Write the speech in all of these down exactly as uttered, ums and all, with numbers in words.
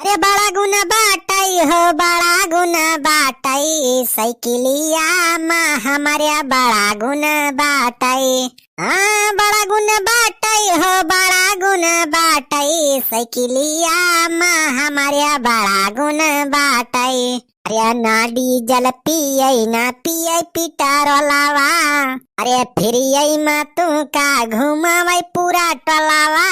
अरे बड़ा गुण बाटई हो, बड़ा गुण बाटई, साइकिलिया मा हमरे बड़ा गुण बाटई। हाँ, बड़ा गुण बाटई हो, बड़ा गुण बाटई, साइकिलिया मा हमरे बड़ा गुण बाटई। अरे ना डीजल पियई, ना पियई पिटरोलवा। अरे फिर यही मा तू का घुमावई पूरा टोलवा।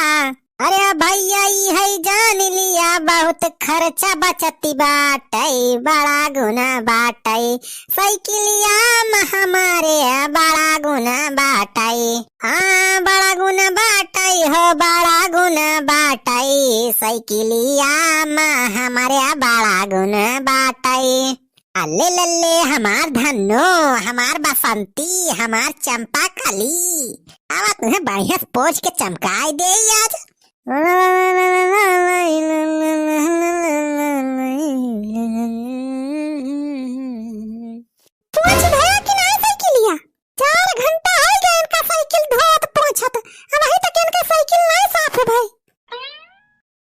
अरे भैया, ई है जान लिया, बहुत खर्चा बचती बाटई, बड़ा गुना बाटई, साइकिलिया मा हमरे बड़ा गुना बाटई। हाँ, बड़ा गुना बाटई हो, बड़ा गुना बाटई, साइकिलिया मा हमरे बड़ा गुना बाटई। अल्ले लल्ले हमार धन्नो, हमार बसंती, हमार चंपा कली। आवा तुहें बढ़िया से पोंछ के चमकाई देई आज। पोंछ भया कि नाहीं साइकिलिया? चार घंटा होइ गया इनका साइकिल धोत पोंछत, अबहीं तक इनका साइकिल नाहीं साफ भई।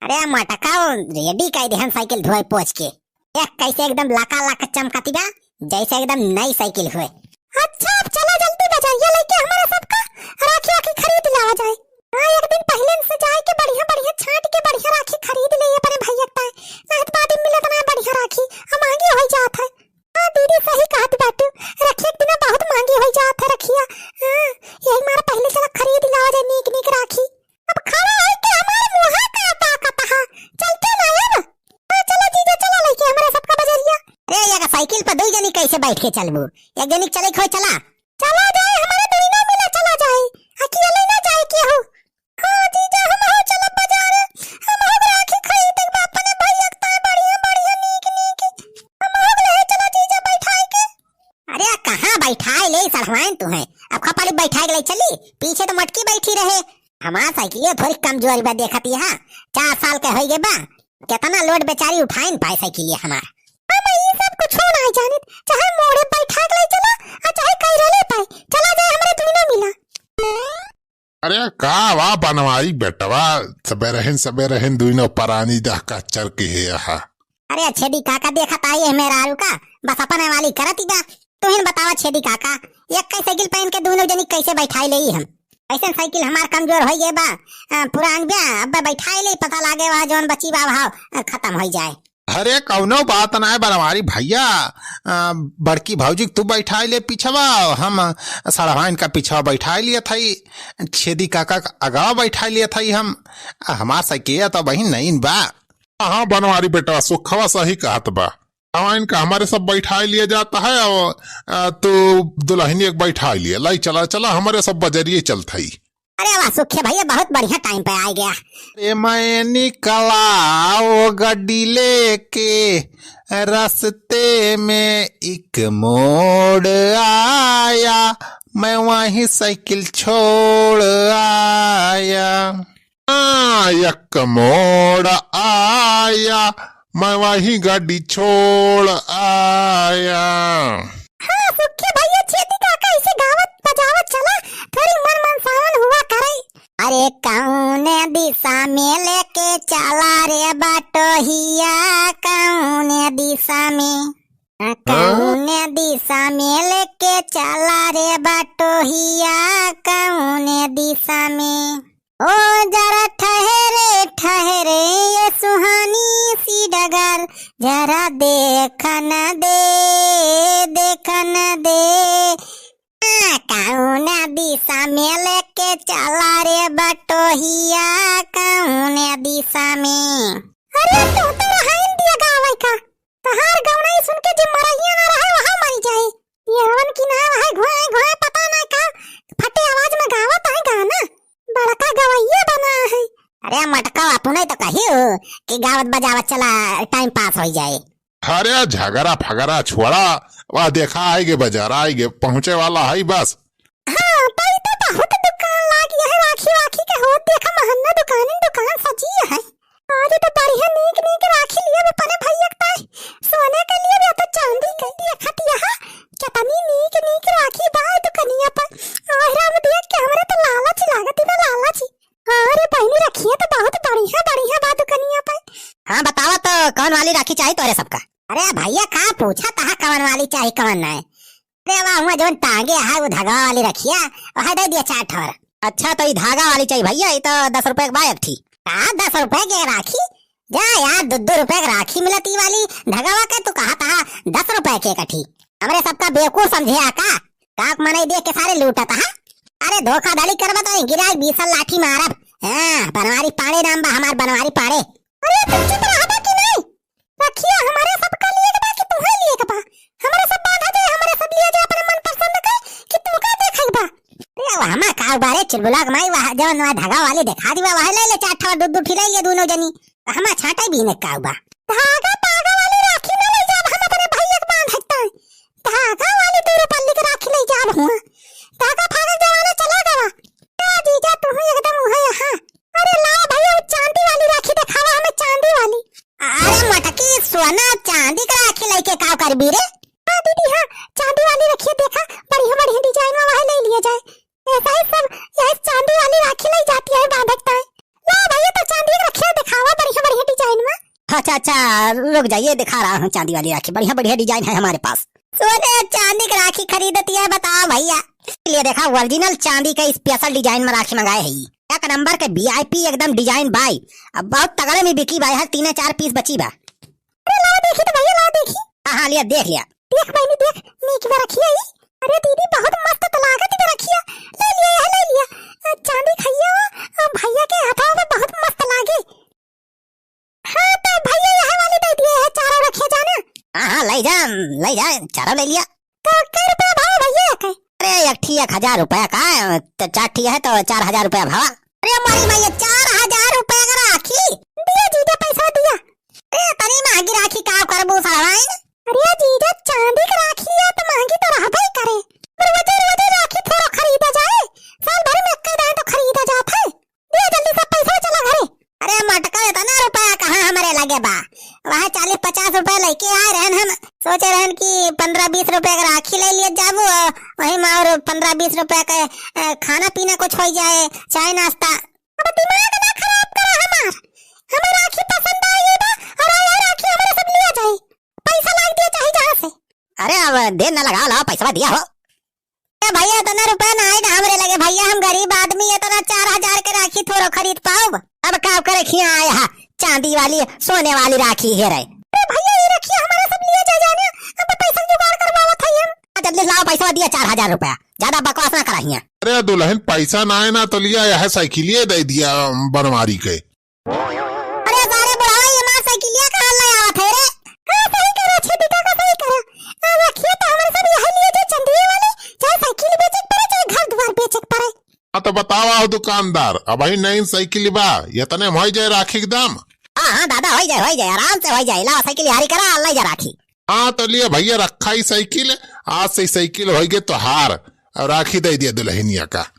अरे मटका, रेडी कइ देहन साइकिल धोए पोंछ के। देख कैसे एकदम लका लक चमकती बा, जैसे एकदम नई साइकिल होए। अच्छा, अब चला जल्दी बजरिया लइके हमरे सबका राखी वाखी खरीद लावा जाए। हाँ, एक दिन पहिले से जाइके बढ़िया बढ़िया छांट के बढ़िया राखी खरीद लेई अपने भैया के ताई। नाहीं त बाद में मिलत नाहीं बढ़िया राखी, आ महंगी होइ जात है। हाँ दीदी, सही कहत बाटू, रखिया के बिना बहुत महंगी होइ जात है रखिया। हाँ, यही मारे पहिले चला खरीद लावा जाए नीक नीक राखी। अब खड़ा होइके हमार मुँहा का ताकत हा? चलते ना अब। हाँ, चला जीजा, चला लइके हमरे सबका बजरिया। ए, एका साइकिल पर दुइ जनी कैसे बैठ के चलबू? एक जनी के चले के होई, चला। चला जाए, हमरे दुइनो मिला चला जाए, अकेले ना जाए केहू। हाँ जीजा, हमहू चलब बजारे, हमहू राखी खरीदे के बा अपने भैया के ताई बढ़िया बढ़िया नीक नीक। हमहू ले चला जीजा बैठाई के। अरे कहाँ बैठाए ले सढ़वाइन तू है? अब खपाली बैठाए के ले चली, पीछे तो मटकी बैठी रहे। हमार साइकिलिया थोड़ी कमजोरी बा, देखत यहा चार साल के होई गए बा, केतना लोड बेचारी उठाइन पाए साइकिलिया हमार। हम ई सब कुछ ना जानित, चाहे मोड़े बैठा के ले चला, आ चाहे कई रोले पाए, चला जाए हमरे दुइनो मिला। अरे का वा बनवारी बेटवा, सबेरहिन सबेरहिन दुइनो परानी दहका चर के हे अहा। अरे छेदी काका देखत आई है मेहरारू का, बस अपने वाली करत ही बा। तुहिन बतावा छेदी काका, एक कई साइकिल पहन के दुइनो जनी कैसे बैठाई लेई हम? ऐसन साइकिल हमार कमजोर होई गए बा, अ, पुरान बा, अब बैठाई लेई, पता लागे वह जौन बची बा वह, अ, खत्म होई जाए। अरे कौनो बात ना है बनवारी भैया, अ, बड़की भौजी के तू बैठाई ले पीछवा, हम सड़वाइन का पीछवा बैठाई लिए थई, छेदी काका का अगवा बैठाई लिए थई हम, हमार साइकिल तो बहिन नहीं बा। हाँ बनवारी बेटा, सुखवा सही कहत बा। हवा इनका हमरे सब बैठाए लिए जात है, और, आ, तू दुलहिनिया के बैठाए लिए। लाई चला, चला, हमरे सब बजरिए चलत हई। अरे वाह सुखे भैया, बहुत बढ़िया टाइम पे आ गया। अरे मैं निकला वो गड्डी लेके, रस्ते में एक मोड़ आया, मैं वहीं साइकिल छोड़ आया। हाँ, एक मोड़ आया, मैं वहीं गाड़ी छोड़ आया। हाँ, सुखे भैया, छेदी काका ऐसे गावत बजावत चला, थोड़ी मन मनसावन हुआ करे। अरे कौन दिशा में लेके चला रे बटोहिया, कौन दिशा में, हाँ? कौन दिशा में लेके चला रे बटोहिया, कौन दिशा में? ओ जरा ठहरे, ठहरे, ये सुहानी सी डगर, जरा देखन दे, देखन दे। हाँ, कौन दिशा में लेके चला रे बटोहिया, कौन दिशा में? अरे, तू तो रहाइन दिया गावे का। तहार गवनई सुन के जे मरहिया ना रहे, वहाँ मरी जाए। ये हवन की ना रहे, घोए, घोए, पता ना का फटे आवाज में गावत है गाना। बड़का गवैया बना है। अरे मटका, अपने तो कही हो कि गावत बजावत चला, टाइम पास हो जाए। अरे झगड़ा फगड़ा छोड़ा, वह देखा आएगे बाजार, आएगे, पहुँचे वाला है बस। हाँ, तई तो बहुत दुकान लागी है, राखी वाखी के होत, देखा महंगा दुकान, दुकान सजी है। आज तो बढ़िया नीक नीक राखी लिए अपने भैया के ताई, सोने के लिए भी तो चांदी के लिए खटिया है, कितनी नीक नीक राखी बा दुकनिया पर। आह राम, देख के हमरे तो लालच लागत बा, लालच। अरे बहिनी, रखिए तो बहुत बढ़िया बढ़िया बा दुकनिया पर। हाँ, बतावा तो। तो कौन वाली राखी चाही तोहरे सबका? अरे भइया, का पूछत हा, कवन वाली चाही, कवन नाहीं? अरे वाह, हुआँ जौन टांगे है, उ धागा वाली रखिया, वह दइ दिया चार ठो और। अच्छा, तो ई धागा वाली चाही भइया, ई तो दस रुपया के बा एक ठी। का दस रुपया के राखी? जा यार, दो दो रुपया के राखी मिलत ई वाली धागावा के, तू कहत हा दस रुपया के एक ठी। हमरे सबका बेवकूफ समझे हा का? काक मनई देख के सारे लूटत हा। अरे धोखाधड़ी करबा तो गिरा बीस लाठी मारब। हाँ, बनवारी पाड़े नाम बा हमार, बनवारी पाड़े। अरे तुम चुप रहबा कि नहीं? रखिया हमरे सबका लिए के बा कि तुहे लिए के बा? हमरे सब बांधा जाए, हमरे सब लिए जाए अपने मन पसंद के, कि तुमका देखे के बा? अरे वो हमा का बा रे चुलबुला के माई, वह जवन वह धागा वाली देखा दी बा, वह ले ले चार ठो, दू दू ठी ले ले दोनों जनी। हमा छाटे बीने का बा? धागा पागा वाली राखी ना ले जाब हम अपने भइया के बांधत ताई। धागा वाली दू रुपल्ली के राखी ले जाब हुआ। धागा फागा जमाना चला गवा। का जीजा तू ही एकदम उहे यहाँ। अरे लाओ भइया, वो चांदी वाली राखी देखावा हमें, चांदी वाली। अरे मटकी सोना चांदी के राखी लेके का करबी रे? हाँ दीदी, हाँ, चांदी वाली रखिया देखा, बढ़िया बढ़िया design में वह ले लिया जाए। ऐसा ही सब, यह चांदी वाली राखी ले जाती है बांधत ताई। ला भइया, तो चांदी के रखिया देखावा बढ़िया बढ़िया design में। अच्छा, अच्छा, रुक जाइए, दिखा रहा हूँ चांदी वाली राखी, बढ़िया बढ़िया design है हमारे पास। सोने चांदी के राखी खरीदती है, बताओ भइया। लिए देखा, original चांदी के special design में राखी मंगाए है। एक नंबर के VIP एकदम design बाई। अब बहुत तगड़े में बिकी बाई, हर तीन चार piece बची बा। अरे लाओ देखी तो भइया, लाओ देखी। हाँ, हाँ, लिया, देख लिया। देख बहिनी, देख, नीक बा रखिया ई। अरे दीदी, बहुत मस्त तो लागत बा रखिया। ले लिया, यह ले लिया। अ, चांदी खइया हो, अ, भइया के हथवा में बहुत मस्त लागी। हाँ, तो भइया यह वाली दे दिए है, चारों रखिया जाना। हाँ, हाँ, ले जा, ले जा, चारों ले लिया। तो कै रुपया भाव भइया के? अरे, एक ठी एक हजार रुपया का, तो चार ठी है तो चार हजार रुपया भावा। अरे मारी माई, चार हजार रुपया का राखी। दिया जीजा, पैसा दिया। ए, तनी महंगी राखी का करबू सड़वाइन? अरे जीजा, चांदी के राखी है तो महंगी तो रहबे करे। पर वजन वजन राखी थोड़ा खरीदा जाए, साल भर में एक दान तो खरीदा जात है। दिया जल्दी से पैसा, चला घरे। अरे मटका, इतना रुपया कहाँ हमरे लगे बा? वह चालीस पचास रुपया लेके आए रहन हम, सोचे रहन कि पन्द्रह बीस रुपया के राखी ले लिए जाबू, अ, वही में और पन्द्रह बीस रुपया के, अ, खाना पीना कुछ हो जाए, चाय नाश्ता। अब दिमाग ना खराब करा हमार, हमें राखी पसंद आई बा और यह राखी हमारे सब लिया जाए, पैसा लाग दिया चाहे जहाँ से। अरे अब देर ना लगा, लाओ पैसा दिया हो। ए भइया, इतना रुपया ना आए ना हमरे लगे भइया, हम गरीब आदमी, इतना चार हजार के राखी थोड़ो खरीद पाउब। अब का करे खिया आए हा, चांदी वाली, सोने वाली राखी हेरे। अरे भइया, ये रखिया हमारे सब लिए जा जाने, अब पैसा जुगाड़ करवावत है हम। हाँ, जल्दी लाओ पैसा दिया, चार हजार रुपया, ज्यादा बकवास ना करा हिया। अरे दुलहिन, पैसा ना आए ना तो लिया, यह साइकिलिए दे दिया बनवारी के। अरे सारे बुढ़ावा, ये मार साइकिलिया कहाँ ले आवत है रे? हाँ, सही करा, छेदी काका, सही करा। आ, रखिए तो हमारे सब यही लिए जो चंदिये वाले, चाहे साइकिल बेचे के पड़े, चाहे घर द्वार बेचे के पड़े। हाँ, तो बतावा हो दुकानदार, अबही नई साइकिल बा, इतने में होइ जाए राखी के दाम? हाँ, हाँ, दादा, होइ जाए, होइ जाए, आराम से होइ जाए। लावा साइकिल हारी करा, ले जा राखी। हाँ, तो लिए भइया, रखा ही साइकिल, आज से साइकिल होइ गए तोहार, और राखी दे दिया दुलहिनिया का।